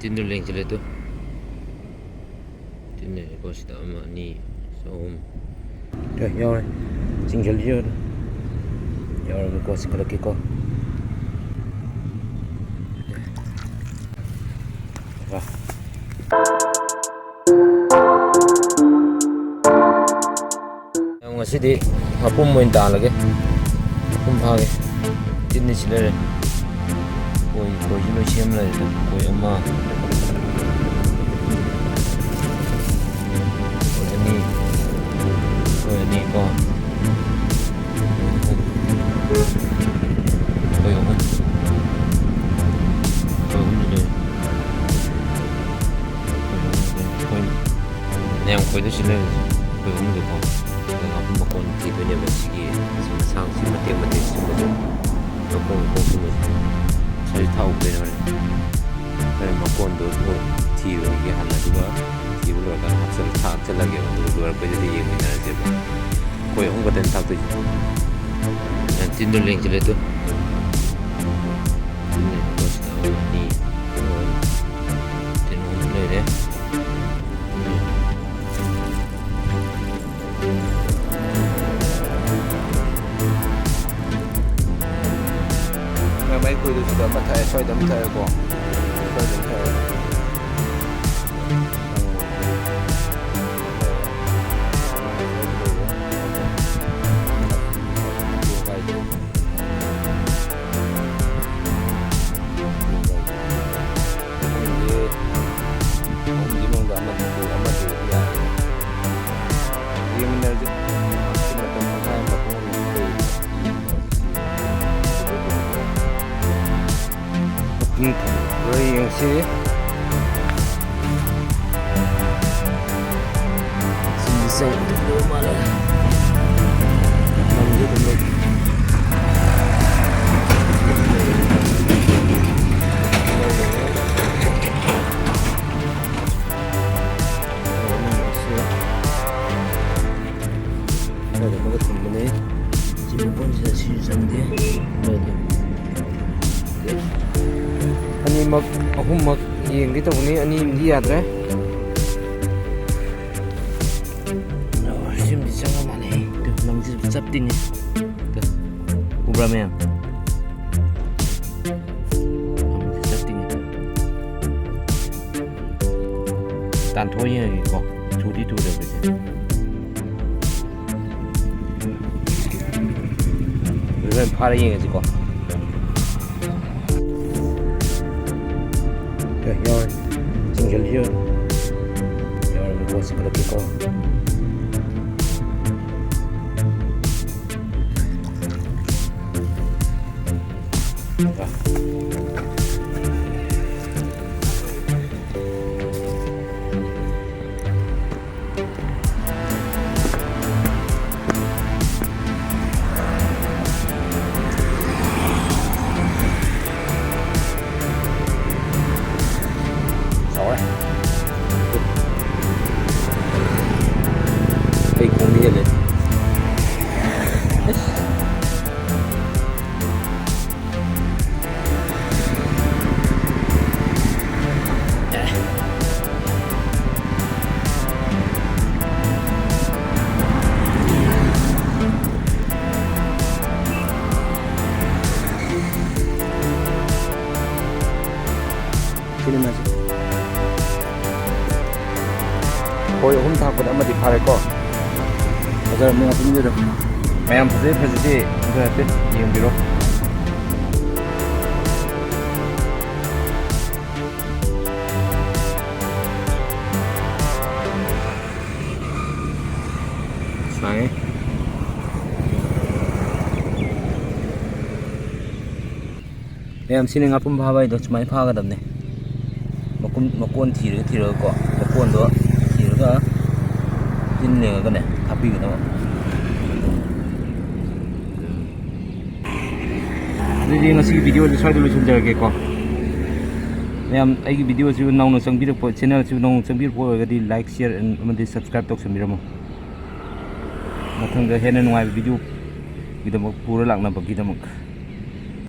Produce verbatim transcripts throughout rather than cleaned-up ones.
ꯇꯤꯟꯗꯣ ꯂꯦꯡꯁꯤꯜꯂꯦ two. ꯇꯤꯟ ꯂꯩꯔꯦꯀꯣ ꯁꯤꯗ, ꯑꯃ, ꯑꯅꯤ, ꯑꯍꯨꯝ꯫ ꯌꯥꯎꯔꯦ꯫ ꯆꯤꯡꯁꯤꯜꯂꯤ ꯌꯥꯎꯔꯦ꯫ ꯌꯥꯎꯔꯕꯅꯤꯀꯣ, ꯆꯤꯡꯈꯠꯂꯛꯀꯦꯀꯣ꯫ ꯉꯁꯤꯗꯤ ꯃꯄꯨꯝ ꯑꯣꯏꯅ ꯇꯥꯜꯂꯒꯦ꯫ ꯃꯄꯨꯝ ꯐꯥꯒꯦ꯫ ꯇꯤꯟꯅꯤ ꯁꯤ ꯂꯩꯔꯦ꯫ ꯈꯣꯏ, ꯈꯣꯏꯁꯨ ꯂꯣꯏ ꯁꯦꯝ ꯂꯩꯔꯦ꯫ ꯈꯣꯏ ꯑꯃ, ꯈꯣꯏ ꯑꯅꯤ, ꯈꯣꯏ ꯑꯅꯤ ꯀꯣ꯫ ꯈꯣꯏ ꯑꯍꯨꯝ꯫ ꯈꯣꯏ ꯑꯍꯨꯝꯗꯤ ꯂꯩꯔꯦ꯫ ꯈꯣꯏ ꯑꯍꯨꯝꯗꯤ ꯂꯩꯔꯦ꯫ ꯈꯣꯏ ꯃꯌꯥꯝ ꯈꯣꯏꯗꯣꯏꯁꯤ ꯂꯩꯔꯦ꯫ ꯈꯣꯏ ꯑꯍꯨꯝꯗꯤꯀꯣ꯫ ꯑꯗꯨꯒ ꯃꯀꯣꯟ ꯊꯤꯗꯣꯏꯅꯦꯕ ꯁꯤꯒꯤ, ꯁꯤ ꯃꯁꯥꯡꯁꯤ ꯃꯇꯦꯛ ꯃꯇꯦꯛ ꯁꯨꯝꯕꯁꯦ꯫ ꯃꯈꯣꯡ ꯃꯈꯣꯡ ꯁꯨꯝꯕꯁꯦ꯫ ꯁꯤ ꯊꯥꯎ ꯎꯗꯣꯏꯅꯦ ꯍꯣꯔꯦꯟ꯫ ꯍꯣꯔꯦꯟ ꯃꯀꯣꯟꯗꯣ ꯊꯤꯔꯨꯔꯒꯦ ꯍꯥꯟꯅ, ꯑꯗꯨꯒ ꯊꯤꯕ ꯂꯣꯏꯔꯀꯥꯟꯗ ꯍꯥꯞꯆꯜ-, ꯊꯥꯛꯆꯜꯂꯒꯦꯕ, ꯑꯗꯨꯒ ꯂꯣꯏꯔꯛꯄꯩꯗꯗꯤ ꯌꯦꯡꯃꯤꯟꯅꯔꯁꯦꯕ꯫ ꯑꯩꯈꯣꯏ ꯑꯍꯨꯝ ꯈꯛꯇꯅꯤ ꯊꯥꯛꯇꯣꯏꯁꯦ꯫ ꯇꯤꯟꯗꯣ ꯂꯦꯡꯁꯤꯜꯂꯦ ꯇꯨ꯫ ꯇꯤꯟ ꯂꯩꯔꯦꯀꯣ ꯁꯤꯗ꯫ ꯑꯃ, ꯑꯅꯤ, ꯑꯍꯨꯝ꯫ ꯇꯤꯟ ꯑꯍꯨꯝ ꯂꯩꯔꯦ꯫ ꯎꯝ꯫ ꯃꯥꯏ ꯀꯣꯏꯗ ꯁꯤꯗ ꯑꯃ ꯊꯥꯛꯑꯦ, ꯁ꯭ꯋꯥꯏꯗ ꯑꯃ ꯊꯥꯛꯑꯦꯀꯣ꯫ ꯁ꯭ꯋꯥꯏꯗ ꯑꯃ ꯊꯥꯛꯑꯦ꯫ ꯑꯍꯨꯝꯁꯤ ꯃꯅꯨꯡꯗ ꯑꯃꯗꯤ, ꯑꯃꯗꯤ ꯌꯥꯔꯦ꯫ ꯌꯦꯡꯃꯤꯟꯅꯔꯁꯤ꯫ ꯃꯇꯝ ꯄꯨꯡꯈꯥꯏ ꯑꯃ ꯄꯨꯡ ꯑꯃ ꯂꯩꯔꯤ꯫ ꯃꯄꯨꯡ ꯐꯥꯕ꯭ꯔꯥ ꯌꯦꯡꯁꯤ꯫ ꯁꯤꯗꯤ ꯆꯪꯗꯧ ꯃꯥꯜꯂꯦ꯫ ꯂꯝꯁꯦ ꯑꯗꯨꯝ ꯂꯩ꯫ ꯁ꯭ꯋꯥꯏꯗ ꯑꯃꯒ ꯊꯝꯕꯅꯤ꯫ ꯁꯤ ꯃꯐꯝꯁꯤꯗ ꯁꯤꯁꯨ ꯆꯪꯗꯦ꯫ ꯁ꯭ꯋꯥꯏꯗ꯫ ꯑꯅꯤꯃꯛ ꯑꯍꯨꯝꯃꯛ ꯌꯦꯡꯒꯦ ꯇꯧꯕꯅꯤ, ꯑꯅꯤ ꯑꯃꯗꯤ ꯌꯥꯗ꯭ꯔꯦ꯫ ꯑꯣ, ꯁꯤꯃꯗꯤ ꯆꯪꯕ ꯃꯥꯜꯂꯦ꯫ ꯇꯨ, ꯂꯪꯁꯤ ꯆꯞꯇꯤꯡꯉꯤ꯫ ꯇꯨ, ꯎꯕ꯭ꯔꯥ ꯃꯌꯥꯝ? ꯂꯪꯁꯤ ꯆꯞꯇꯤꯡꯉꯤ꯫ ꯇꯥꯟꯊꯣꯛꯑ ꯌꯦꯡꯉꯒꯦꯀꯣ꯫ ꯊꯨꯗꯤ ꯊꯨꯗꯕꯁꯦ꯫ ꯑꯗꯨ ꯂꯣꯏ ꯐꯥꯔ ꯌꯦꯡꯉꯁꯤꯀꯣ꯫ ꯑꯦ, ꯌꯥꯎꯔꯦ꯫ ꯆꯤꯡꯁꯤꯜꯂꯤ꯫ ꯌꯥꯎꯔꯦ, ꯄꯣꯠꯁꯤ ꯈꯜꯂꯛꯀꯦꯀꯣ꯫ ꯆꯥꯎꯔꯦ꯫ ꯑꯩ ꯈꯣꯡꯗꯤ ꯍꯦꯜꯂꯦ꯫ ꯑꯁ꯫ ꯁꯤꯅꯤ ꯃꯥꯁꯦ꯫ ꯈꯣꯏ ꯑꯍꯨꯝ ꯊꯥꯛꯄꯗ ꯑꯃꯗꯤ ꯐꯥꯔꯦꯀꯣ꯫ ꯐꯖꯔꯕꯅꯤ ꯉꯥꯄꯨꯝꯁꯤꯗ꯫ ꯃꯌꯥꯝ ꯐꯖꯩ ꯐꯖꯗꯦ ꯑꯗꯨ ꯍꯥꯏꯐꯦꯠ ꯌꯦꯡꯕꯤꯔꯣ꯫ ꯁꯥꯡꯉꯦ꯫ ꯃꯌꯥꯝ, ꯁꯤꯅꯤ ꯉꯥꯄꯨꯝ ꯐꯥꯕ ꯍꯥꯏꯗꯣ, ꯁꯨꯃꯥꯏꯅ ꯐꯥꯒꯗꯕꯅꯦ꯫ ꯃꯀꯨꯝ, ꯃꯀꯣꯟ ꯊꯤꯔꯒ, ꯊꯤꯔꯒꯀꯣ, ꯃꯀꯣꯟꯗꯣ ꯊꯤꯔꯒ ꯇꯤꯟ ꯂꯦꯡꯉꯒꯅꯦ ꯍꯥꯞꯄꯤꯒꯗꯕ꯫ ꯑꯗꯨꯗꯤ ꯉꯁꯤꯒꯤ video ꯑꯁꯤ ꯁ꯭ꯋꯥꯏꯗ ꯂꯣꯏꯁꯤꯟꯖꯔꯒꯦꯀꯣ꯫ ꯃꯌꯥꯝ, ꯑꯩꯒꯤ video ꯑꯁꯤ ꯅꯧꯅ ꯆꯪꯕꯤꯔꯛꯄ, channel ꯑꯁꯤ ꯅꯧꯅ ꯆꯪꯕꯤꯔꯛꯄ ꯑꯣꯏꯔꯒꯗꯤ like, share and ꯑꯃꯗꯤ subscribe ꯇꯧꯁꯟꯕꯤꯔꯝꯃꯣ꯫ ꯃꯊꯪꯗ ꯍꯦꯟꯅ ꯅꯨꯡꯉꯥꯏꯕ video ꯒꯤꯗꯃꯛ ꯄꯨꯔ ꯂꯥꯛꯅꯕꯒꯤꯗꯃꯛ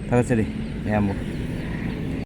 ꯊꯥꯒꯠꯆꯔꯤ ꯃꯌꯥꯝꯕꯨ꯫